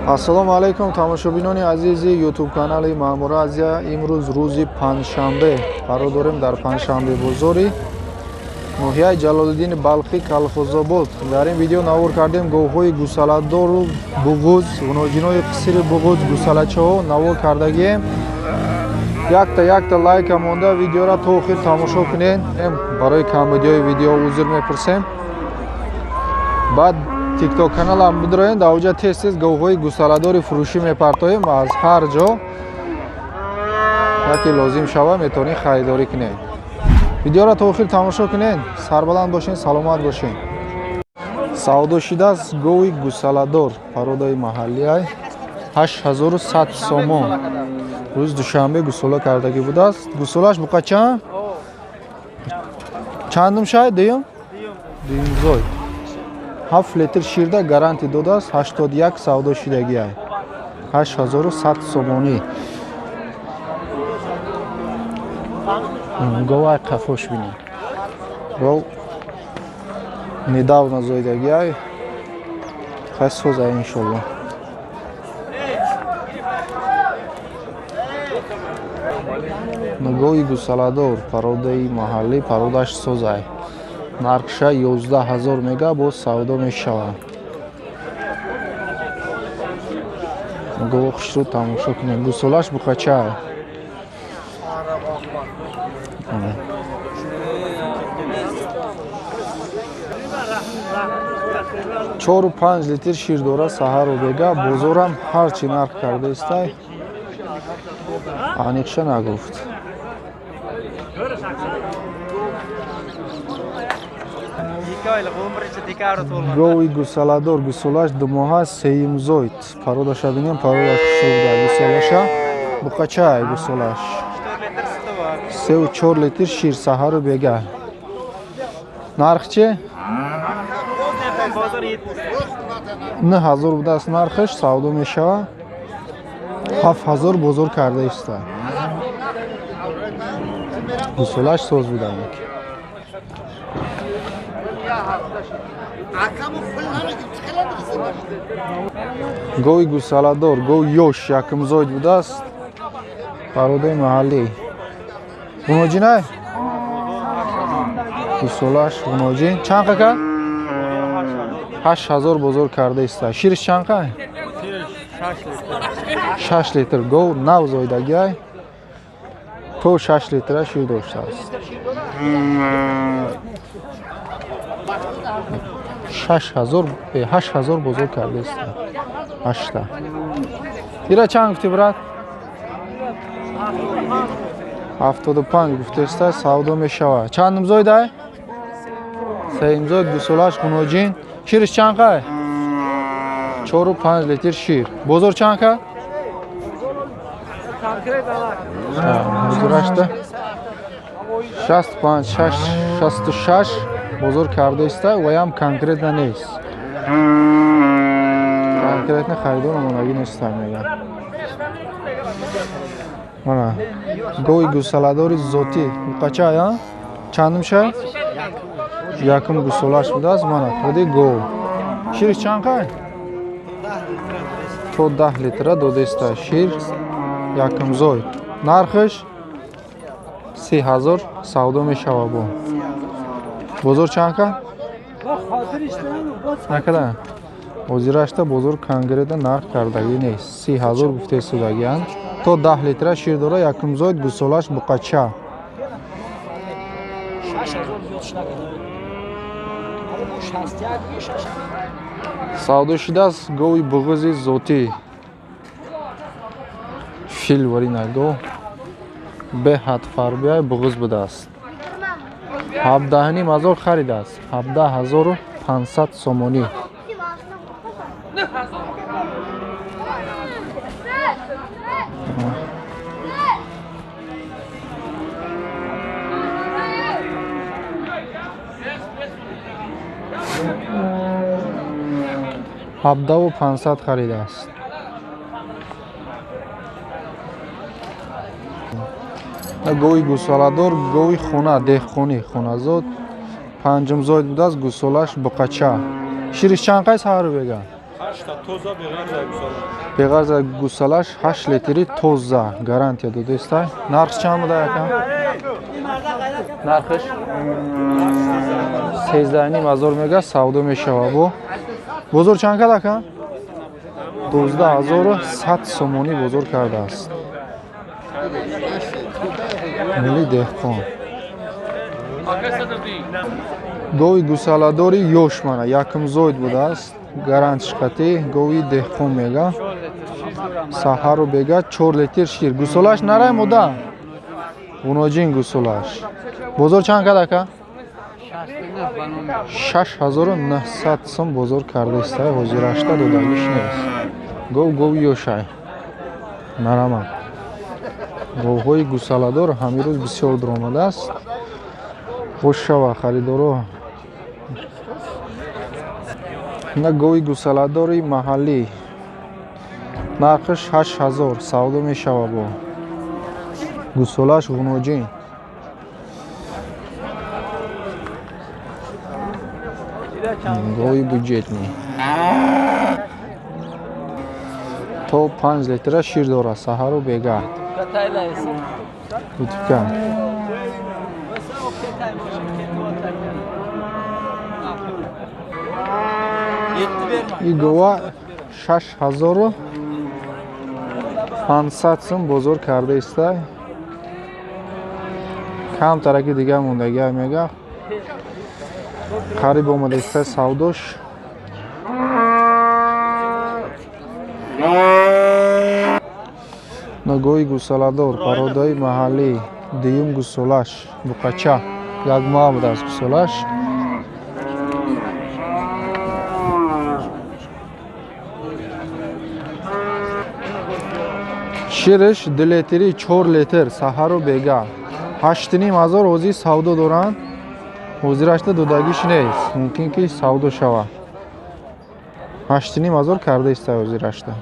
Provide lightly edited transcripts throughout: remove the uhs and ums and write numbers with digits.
Ассалому алайкум, тамошобинони азизи YouTube канали Маъмура Азия. Имрӯз рӯзи панҷшанбе қарор дорем дар панҷшанбе бозори ноҳияи Ҷалолиддини Балхӣ, Калхозобод. Дар ин видео навор кардем говҳои гусаладору буғуз, гуноҷинои қисири буғуз, гусалачаҳо навор кардагием. Якта якта лайка монда видеора то охир тамошо кунед. Барои камбудиҳои видео узр мепурсем. Баъд тикток каналам бидроем, дар оҷа тез тез говҳои гусаладори фурӯшӣ мепартоем. Аз ҳар ҷо яке лозим шава, метавонед харидорӣ кунед. Видеоро то охир тамошо кунед. Сарбаланд бошед, саломат бошед. Савдо шидааст гови гусаладор, пародаи маҳаллиай, 8100 сомон. Рӯзи душанбе гусола кардагӣ будааст. Гусолаш буқа чанд? Чандум шай? Дуюм? Дуюмзой. 7 литр ширда гарантӣ додааст, 81 савдо шидагиай. 8100 сомонӣ. Говай қафош бинед. Гов недавно зоидагиай. Хай соза, иншолло. Гови гусаладор, пародаи маҳаллӣ, пародаш созай. Нархша 11 000 мега, боз савдо мешавад. Гово хушрӯ тамошо кунед. Гусолаш буқачай. 4-5 литр шир дора саҳару бега. Бозорам ҳар чӣ нарх карда истай, аниқша нагуфт. Гови гусаладор, гусолаш 2 моҳа, сеюмзойд. Пародаша бинем, пародаш хушрӯ буда. Гусолаша буқачай, гусолаш 3-4 литр шир саҳару бега. Нарх че? 9000 будааст нархаш, савдо мешавад. 7000 бозор карда иста. Гусолаш соз буда. Гови гусаладор, гов ёш, якумзоид будааст, пародаи маҳаллӣ. Гуноҷинай? Гусолаш гуноҷин. Чанд қака? 8000 бозор карда иста. Шириш чанд қай? 6 литр. Гов нав зоидагиай. То 6 литра шир доштааст. 6000, 8000 бозор карда иста. Ҳашта. Ира чанд гуфтӣ, брат? 75 гуфтеста, савдо мешавад. Чандум зоидай? Сеюмзоид, гусолаш гуноҷин. Шириш чанд қай? 4-5 литр шир. Бозор чанд ка? Бозорашта 65, 66 бозор карда иста, ваям конкретно нест. Конкретно харидор омодагӣ неста, мегӯяд. Мана гови гусаладори зотӣ, буқачай, а? Чандум шай? Якум гусолаш будааст, мана худи гов. Шириш чанд қай? То 10 литра додаиста шир, якумзой. Нархаш 30 000, савдо мешавад бо. Бозор чанд ка? Накарда? Ҳозирашта бозор конкретно нарх кардагӣ нест. 30 000 гуфта истодагианд. То 10 литра шир дора, якумзоид, гусолаш буқача. Савдо шудааст гови буғузи зотӣ. Филварина гов беҳад фарбиай буғуз будааст. 17 500 харидааст. 17 500 сомонӣ. 17 500 харидааст. Гови гусоладор, гови хона, деҳқонӣ, хоназод, панҷумзоид будааст, гусолаш буқача. Шириш чанд қай саҳару бега? Беғарза гусалаш 8 литри тоза гарантия додестай. Нарх чанд буда ака? Нархш 13,5 ҳазор мега, савдо мешава бо. Бозор чанд кад ака? 12,100 сомонӣ бозор кардааст. Мили деҳқон. Гови гусаладори ёш мана якумзоид будааст. Гарантишқатӣ гови деҳқон мега. Саҳару бега 4 литр шир. Гусолаш нарай мода? Ғуноҷин гусолаш. Бозор чанд кад ака? 6900 сом бозор кардаиста, ҳозирашта додагиш нест. Гов гови ёшай. Нарама. Говҳои гусаладор ҳамин рӯз бисёр дуромадааст. Хушшава харидоро. На гови гусаладори маҳаллӣ. Нархш 8000 савдо мешава бо. Гусолаш ғуноҷин. Гови бюджетный. То 5 литра шир дорад саҳару бега. Бутика. И гова 6500 сум бозор карда истай. Кам тараки дига мондагиа мега. Қариб омада истай савдош. Ногои гусаладор пародаи маҳаллӣ дуюм гусолаш буқача як моҳ будааст гусолаш. Шириш 2 литри 4 литр саҳару бега. 8,5 ҳазор ҳозир савдо доранд. Ҳозирашта додагиш нест. Мумкин ки савдо шавад. 8,5 ҳазор карда иста ҳозирашта.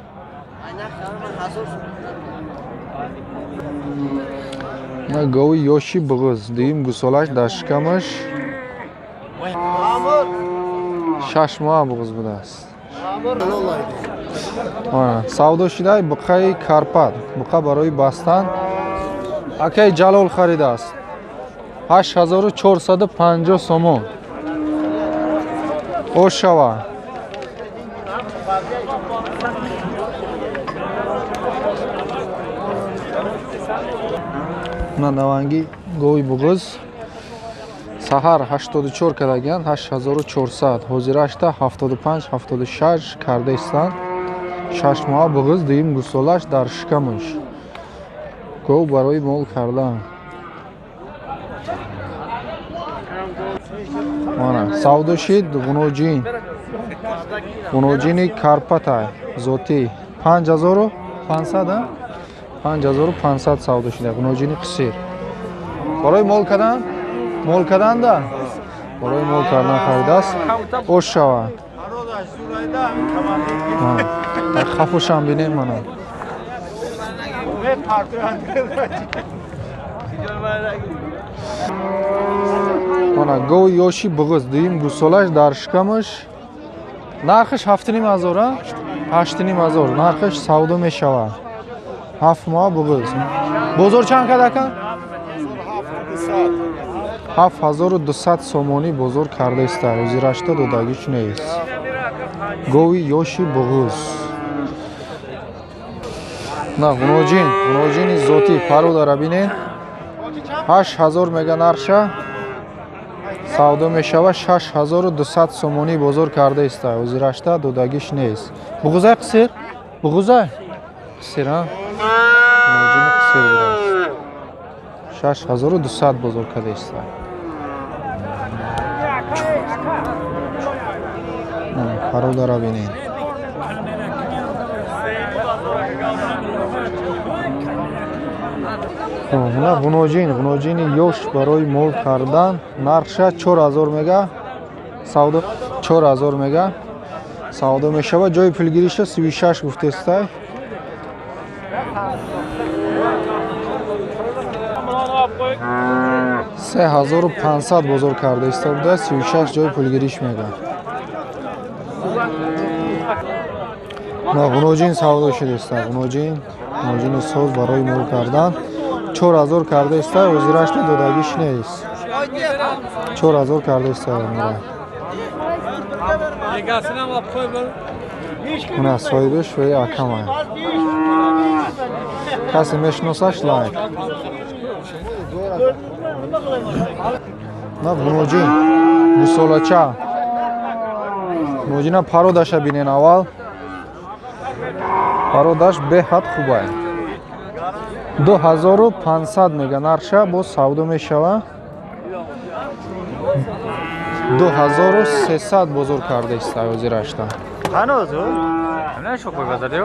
На гови ёши буғуз дуюм гусолаш дар шикамаш 6 моҳ буғуз будааст. Савдо шудай буқаи Карпат, буқа барои бастан. Акаи Ҷалол харидааст. 8450 сомон. Ошава. На наванги гови буғуз саҳар 84 кардагиянд, 8400. Ҳозирашта 75 76 карда истанд. 6 моҳ буғуз дуюм гусолаш дар шикамаш. Гов барои мол кардан. Мана савдо шид ғуноҷин. Ғуноҷини Карпатай зотӣ 5500, 5500 савдо шуда. Ғуноҷини қисир. Барои мол кардан? Мол кардан да? Барои мол кардан харидааст. Ош шава. Хафушам бинем мана. Мана гови ёши буғуз дуюм гусолаш дар шикамаш. Нархаш 7,5 ҳазор, а? 8,5 ҳазор нархаш савдо мешавад. 7 моҳ буғуз. Бозор чанд кад ака? 7200 сомонӣ бозор карда иста. Ҳозирашта додагиш нест. Гови ёши буғуз. На ғуноҷин, ғуноҷини зотӣ пародара бинед. 8000 мега нарша. Савдо мешава 6200 сомонӣ бозор карда иста. Ҳозирашта додагиш нест. Буғузай қисир? Буғузай? Қисир, а? Ғуноҷини қисир будааст. 6200 бозор карда иста. Пародара бинед. На ғуноҷин, ғуноҷини ёш барои мол кардан нархша 4000 мега, савдо 4000 мега савдо мешавад. Ҷои пулгириша 36 гуфтестай. 3500 бозор карда истода, 36 ҷои пулгириш мега. На ғуноҷин савдо шудеста. Ғуноҷин, ғуноҷини соз барои мол кардан 4000 кардаиста, ҳозирашта додагиш нест. 4000 кардаиста мера. Мана соҳибаш ваи акама. Касе мешиносаш лайк. На ғуноҷин гусолача. Ғуноҷина пародаша бинен аввал. Пародаш беҳад хубай. 2500 мега нарша боз савдо мешава. 2300 бозор кардаиста ҳозирашта. Ҳанӯз? Ҳамина шо қой базар ё?